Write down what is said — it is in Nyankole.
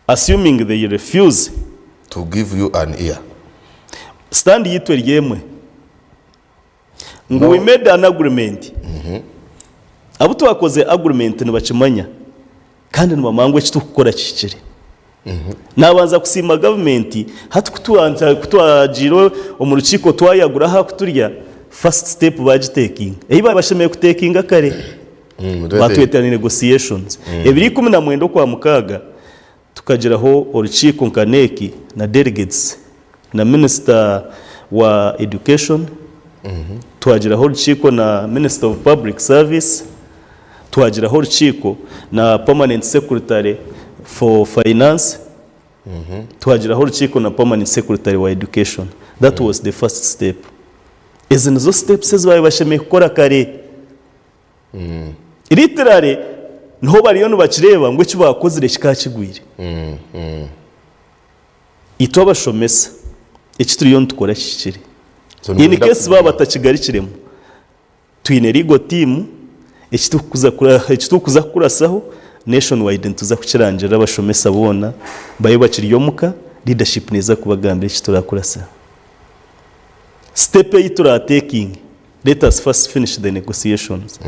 Assuming they refuse. To give you an ear. Stand yaitu eri emwe ngu we made an agreement. Abu twakoze agreement nibakimanya kandi nibamanya ngu eki turikukora kihikire. Nabanza kusiima gavumenti hati ku twagiire omu rukiiko twayagura aha kuturya first step bagitekinga ei baabaire bashemereire kutekinga kare. Batwetera negotiations. Ebiro 19 Okwamukaaga tukagiraho orukiiko nka NEC na delegates na Minister wa Education, twagiraho orukiiko na Minister of Public Service, twagiraho orukiiko na Permanent Secretary for Finance, twagiraho orukiiko na Permanent Secretary wa Education. That was the first step. Ezi nizo steps ezi baabaire bashemereire kukora kare. Literally niho bariyo nibakireeba ngu eki baakozire kikaba kigwire. Itwe abashomesa eki turiyo nitukora kihikire. So In nimwenda case baaba batakigarukiremu, twine legal team, eki turikuza eki turikuza kukurasaho nationwide nituza kukirangirira abashomesa boona babe bakiri omuka, leadership neeza kubagambira eki turakuraseho. Step ei turatekinge, let us first finish the negotiations.